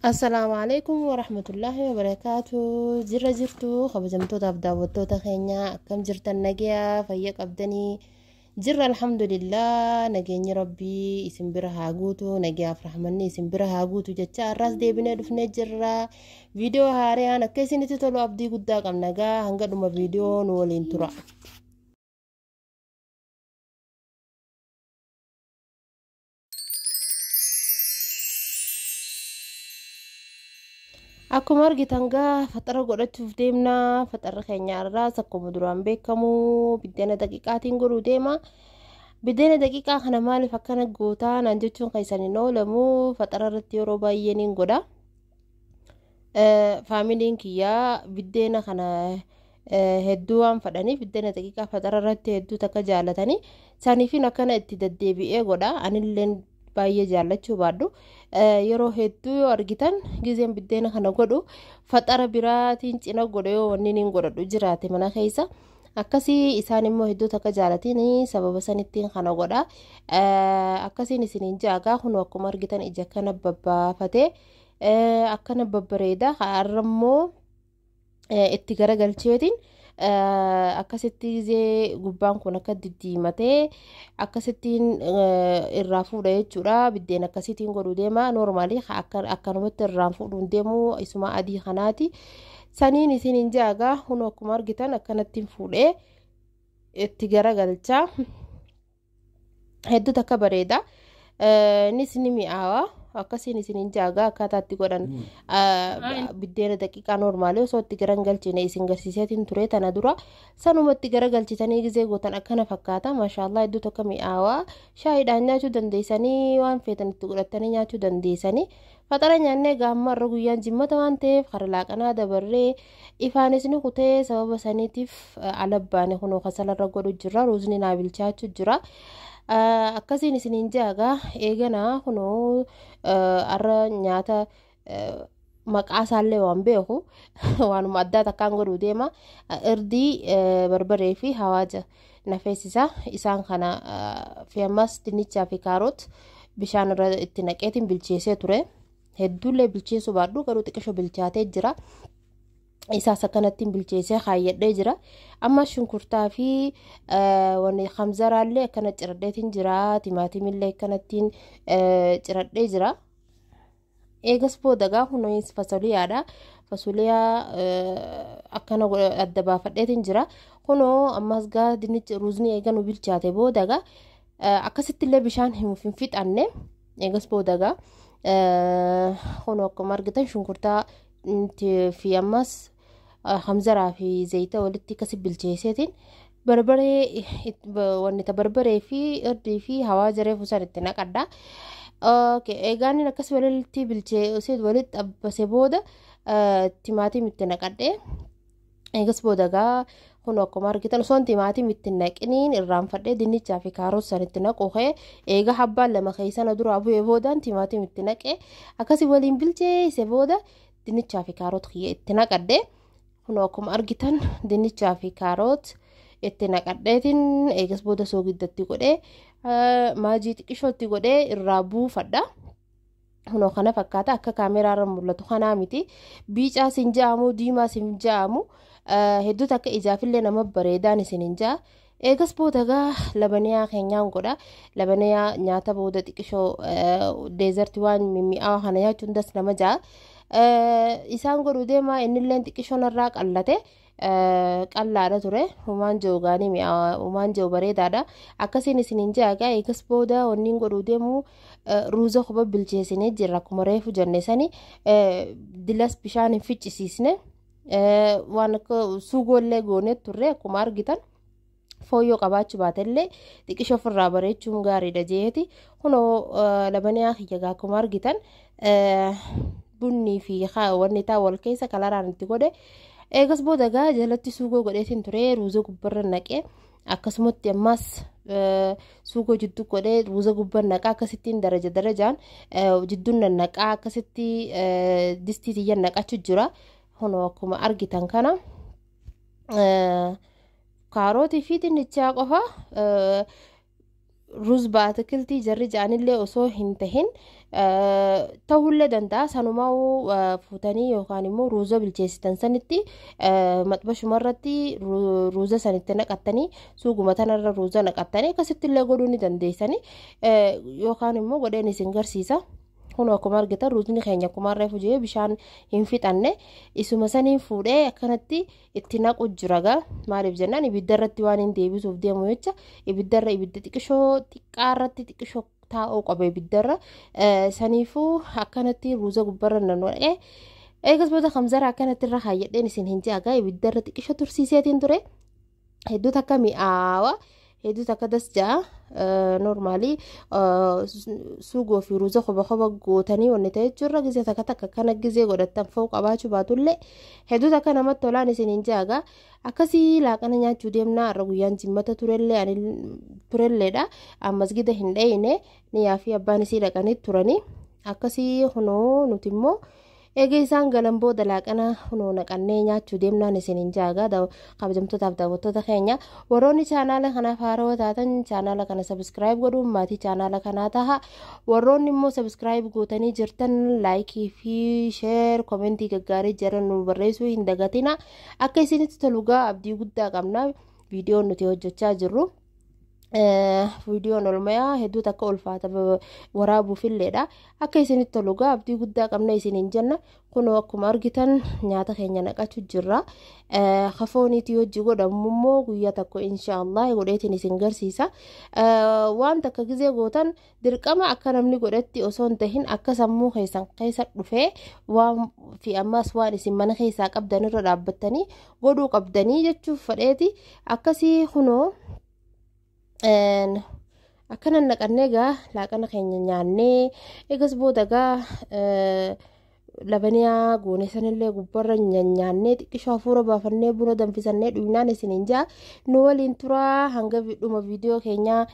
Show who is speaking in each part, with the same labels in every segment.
Speaker 1: Assalaamu alaikum warahmatullaahi wabarakaatu. Jirra jirtu kabajamtootaaf daawwattoota keenya, akkam jirtan? Nagayaa fayya qabdanii? Jirra, alhamdulillah. Nageenyi rabbii isin bira haa guutu, nagayaaf rahmanni isin bira haa guutu jecha har'aas deebinee dhufnee jirra. Viidiyoo haaraan akka isinitti tolu abdii guddaa qabna. Gaa hanga dhuma viidiyoo nu waliin tura. Akkuma argitan gaa faxara godhachuuf deemna. Faxarri keenya irraas akkuma duraan beekamu biddeena daqiiqaatiin godhuu deema. Biddeena daqiiqaa kana maaliif akkana gootaa naan jechuun keessan hin oolamu. Faxara irratti yeroo baay'ee niin godha. Faamiliin kiyyaa biddeena kana hedduu waan fadhaniif, biddeena daqiiqaa faxara irratti hedduu takka jaalatanii, saniifin akkana itti deddeebi'ee godha. Anilleen baay'ee jaallachuu baadhu, yeroo hedduu yoo argitan gizeen biddeena kana godhu faxara biraatiin cina godhe yoo wanni niin godhadhu jiraate mana keessa akkasii. Isaan immoo hedduu takka jaalatiin, sababa sanittiin kana godha. Akkasiin isiniin jaagaa. Kun akkuma argitan ija kana babbaafatee akkana babbareeda. Har'a immoo itti garagalcheetiin akkasitti gizee gubbaan kun akka diddiimatee akkasittiin irraa fuudha jechuudha. Biddeen akkasitiin godhuu deema. Normally akkanumatti irraan fuudhuun deemu isuma adii kanaati. Saniin isiniin jaagaa. Kun akkuma argitan akkanattiin fuudhee itti garagalchaa. Hedduu takka bareeda. Innis ni mi'aawa. Akkasiin isiniin jaagaa. Akkaataa itti godhan biddeena daqiiqaa normally osoo itti garagalchine isin garsiiseetiin ture tana dura. Sanuma itti garagalchitanii gizee gootan akkana fakkaata. Maashaallah, hedduu tokko mi'aawaa. Shaayiidhaan nyaachuu dandeessanii, waan feetan itti godhatanii nyaachuu dandeessanii. Faxara nyaannee gaamma irra guyyaan jimmata waan ta'eef kara laaqanaa dabarree ifaanis ni kutee, sababa saniitiif alabbaane. Kunoo kasalarra godhu jira, ruuzni naa bilchaachuu jira. Akkasiin isiniin jaagaa. Eeganaa kunoo arra nyaata maqaa isaallee waan beeku waanuma addaa takkaan godhuu deema. Irdii, barbaree fi hawaaja nafeessisa. Isaan kana fi ammas dinnichaa fi kaaroot bishaan irra itti naqeetiin bilcheessee ture. Hedduullee bilcheessuu baadhu, garuu xiqqisho bilchaatee jira. Isaas akkanattiin bilcheessee kaayyadhee jira. Amma shunkurtaa fi wanni hamzaraallee akkana ciradheetiin jira. Timaatimillee akkanattiin ciradhee jira. Eegas booda gaa kunuunsi fasoliyaadha. Fasoliyaa akkana adda baafadheetiin jira. Kunoo ammas gaa dinnichi ruuzni eega nu bilchaate booda gaa akkasitti illee bishaan hin fixanne. Eegas booda gaa kunoo akkuma argitan shunkurtaa fi ammas hamzaraa fi zayita walitti akkasi bilcheesseetiin barbaree, wanni ta barbaree fi irdii fi hawaaja reefu san itti naqadha. Eegaan inni akkas walitti bilcheessee walitti xabbase booda timaatim itti naqadhe. Eegas booda gaa kun akkuma argitan osoon timaatim itti naqiniin irraanfadhee dinnichaa fi kaaroot san itti naqu. Eega habbaan lama keessana duraa bu'ee boodaan timaatim itti naqe. Akkasii waliin bilcheesse booda dinnichaa fi kaaroot kiyya itti naqadhe. Kun akkuma argitan dinnichaa fi kaaroot itti naqadheetiin eegas booda soogiddatti godhee, maajii xiqqishootti godhee irraa buufadha. Kunoo kana fakkaata. Akka kaameeraarra mul'atu kanaa miti. Biicaa sin ja'amu, diimaa sin ja'amu, hedduu takka ijaafillee nama bareedaan isin hin ja'a. Eegas booda gaa labaniyaa keenyaan godha. Labaniyaa nyaata booda xiqqishoo dessert waan mimmi'aawaa kana nyaachuun das nama ja'a. Isaan godhuu deema. Innillee xiqqishoo narraa qallate, qallaadha ture. Humaan joogaanii mi'aawa, humaan joo bareedaadha. Akkasiin isiniin ja'a. Eegas booda wanni godhuu deemu ruuza kuba bilcheessinee jirra. Akkuma reefu jenne sani dilas bishaan hin ficcisiisne, waan akka suugoollee goonee turre. Akkuma argitan fooyyoo qabaachuu baatellee xiqqisho ofirraa bareechuun gaariidha jeeti. Kunoo labaniyaa kiyya akkuma argitan bunnii fi wanni taa wal keessa kalaraan itti godhe. Eegas booda gaa jalatti suugoo godheetiin ture, ruuza gubbarra naqee, akkasumatti ammas suugoo jidduu godhee ruuza gubbar naqaa. Akkasittiin daraja darajaan jidduun nannaqaa, akkasitti distii tiyyan naqachuu jira. Kunoo akkuma argitan kana kaarootii fi dinnichaa qofa, ruuz baatikiltii jarri ja'anillee osoo hin tahin. Ta'ullee danda'a sanumaa fuutanii yookaan immoo ruuza bilcheessitan sanitti maxbashuma irratti ruuza sanitti naqattanii suuguma tanarra ruuza naqattanii akkasitti illee godhuu ni dandeessanii yookaan immoo godheen isin garsiisa. Kun akkuma argitan ruuzni keenya akkuma reefu jee bishaan hin fixanne isuma saniin fuudhee akkanatti itti naqu jira gaa maaliif jennaan ibidda irratti waan hin deebisuuf deemu jecha ibiddarra ibidda xiqqishoo xiqqaarratti xiqqishoo taa'uu qaba ibiddarra saniifuu akkanatti ruuza gubbarra naqee eegas booda kamzara akkanatti irra kaayyadheen isin hin jeagaa ibiddarra xiqqishoo tursiiseetiin ture hedduu takka mi'aawa. Hedduu takka das ja'a noormaalii suugoo fi ruuza qoba qoba gootanii wanni ta'e jechuurra gizee takka takka kana gizee godhattan fa'uu qabaachuu baatullee hedduu takka namatti tolaan isin hin jeagaa akkasii laaqana nyaachuu deemnaa har'a guyyaan jimmata turelleedha masgida hin dhayine niyyaa fi abbaan isii dhaqanii turanii akkasii kunoo nuti immoo eega isaan galan booda laaqana kunoo naqannee nyaachuu deemnaan isin hin jaagaa kabajamtootaaf daawwattoota keenya warroonni chaanaala kanaaf haarawaa taatan chaanaala kana sabiskiraayib godhuun maatii chaanaala kanaa taha warroonni immoo sabiskiraayib gootanii jirtan laayikii fi sheer komentii gaggaarii jiran nu barreessuu hin dagatina akka isinitti tolugaa abdii guddaa qabna viidiyoon nuti hojjechaa jirru. Viidiyoon olmayaa hedduu takka ulfaata waraabuufilleedha. Akka isinitti tolugaa abdii guddaa qabna isiniin jenna. Kunoo akkuma argitan nyaata keenya naqachuu jirra. Kafooniitii hojii godhamu immoo guyyaa tokko inshaallah godheetiin isin garsiisa. Waan takka gizee gootan dirqama akka namni godhetti osoo hin tahin akka sammuu keessan keessa dhufee waan fi ammas waan isin mana keessaa qabdan irra dhaabbattanii godhuu qabdanii jechuuf fedheeti. Akkasii kunoo akkana naqannee gaa laaqana keenya nyaannee eegas booda gaa labaniyaa goone sanillee gubbarra nyaannee xiqqishoo hafuura baafannee buna danfisannee dhugnaan isiniin jaa nu waliin turaa hanga dhuma viidiyoo keenyaa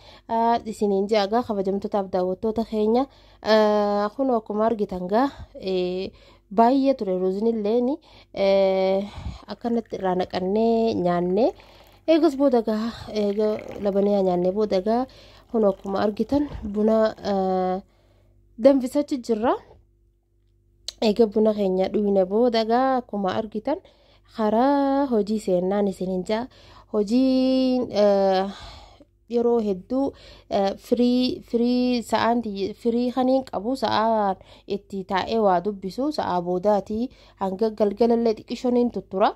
Speaker 1: isiniin jaa gaa kabajamtootaaf daawwattoota keenya kun akkuma argitan gaa baay'ee ture ruuzinilleen akkanatti irraa naqannee nyaannee. Eegas booda gaa eega labaniyaa nyaannee booda gaa kun akkuma argitan buna danfisachi jirra. Eega buna keenya dhuyne booda gaa akkuma argitan karaa hojii seennaan isiniin jaa hojiin yeroo hedduu firii sa'aan firii kaniin qabu sa'aan itti taa'ee waa dubbisu sa'aa boodaatii hanga galgalallee xiqqishooniin tuttura.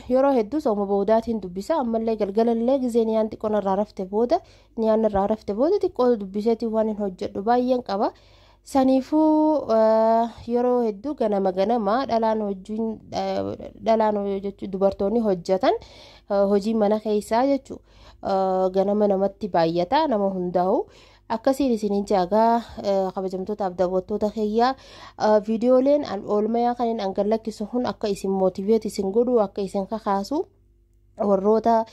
Speaker 1: Yeroo hedduu sooma boodaatiin dubbisa ammallee galgalallee gizee niyaan xiqqoon irraa rafte booda niyaan irraa rafte booda xiqqoo dubbiseetiin waan hin hojjedhu baay'een qaba. Saniifuu yeroo hedduu ganama ganama dhalaan hojiin dhalaan jechuun dubartoonni hojjetan hojii mana keessaa jechuun ganama namatti baay'ata nama hundaa'u. Akkasiin isiniin jaagaa kabajamtootaaf daawwattoota kiyyaa viidiyooleen oolmayaa kan hin gallakkisu kun akka isin mootiveet isin godhu akka isin kakaasu warroota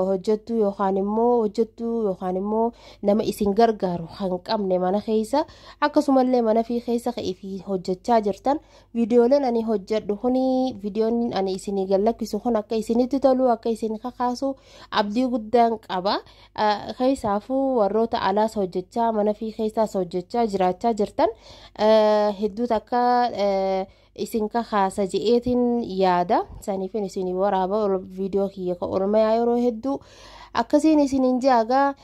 Speaker 1: hojjettu yookaan immoo hojjettu yookaan immoo nama isin gargaaru kan qabne mana keessa akkasumallee mana fi keessa ka'ii hojjechaa jirtan viidiyooleen ani hojjedhu kuni viidiyoon ani isinii gallakkisu kun akka isinitti tolu akka isin kakaasu abdii guddaan qaba. Keessaafuu warroota alaas hojjechaa mana fi keessaas hojjechaa jiraachaa jirtan hedduu takka isin kakaasa je'eetiin yaada saniifin isin waraaba viidiyoo kiyya ka olmayaa yeroo hedduu akkasiin isiniin jaagaa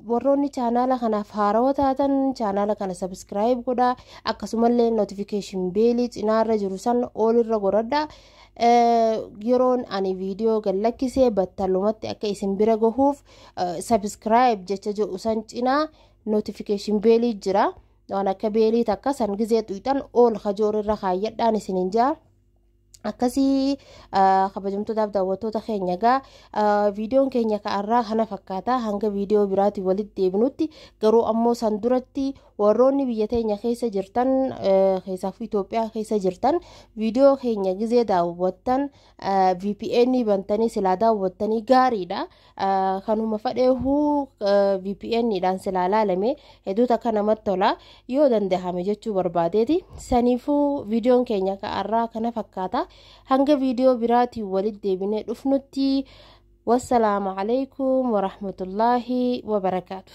Speaker 1: warroonni chaanaala kanaaf haarawaa taatan chaanaala kana sabiskiraayib godhaa akkasumallee notifikashin beelii cinaarra jiru san olirra godhadhaa. Yeroon ani viidiyoo gallakkisee battalumatti akka isin bira gahuuf sabiskiraayib jecha jedhu san cinaa notifikashin beelii jira. Waan akka beelii takka san gizee xuyxan ol kajoorrirra kaayyadhaan isiniin jaa. Akkasii kabajamtootaaf daawwattoota keenya gaa viidiyoon keenya ka'arraa kana fakkaata hanga viidiyoo biraatiin walitti deebinutti garuu ammoo san duratti warroonni biyya teenya keessa jirtan keessaafuu Itoophiyaa keessa jirtan viidiyoo keenya gizee daawwattan VPN bantanii silaa daawwattanii gaariidha. Kanuma fadheehuu VPN dhaan silaa laalame hedduu takka namatti tola yoo dandahame jechuu barbaadeeti. Saniifuu viidiyoon keenya ka'arraa kana fakkaata. Hanga viidiyoo biraatiin walitti deebinee dhufnutti wassalaamu alaikum warahmatullaahi wabarakaatu.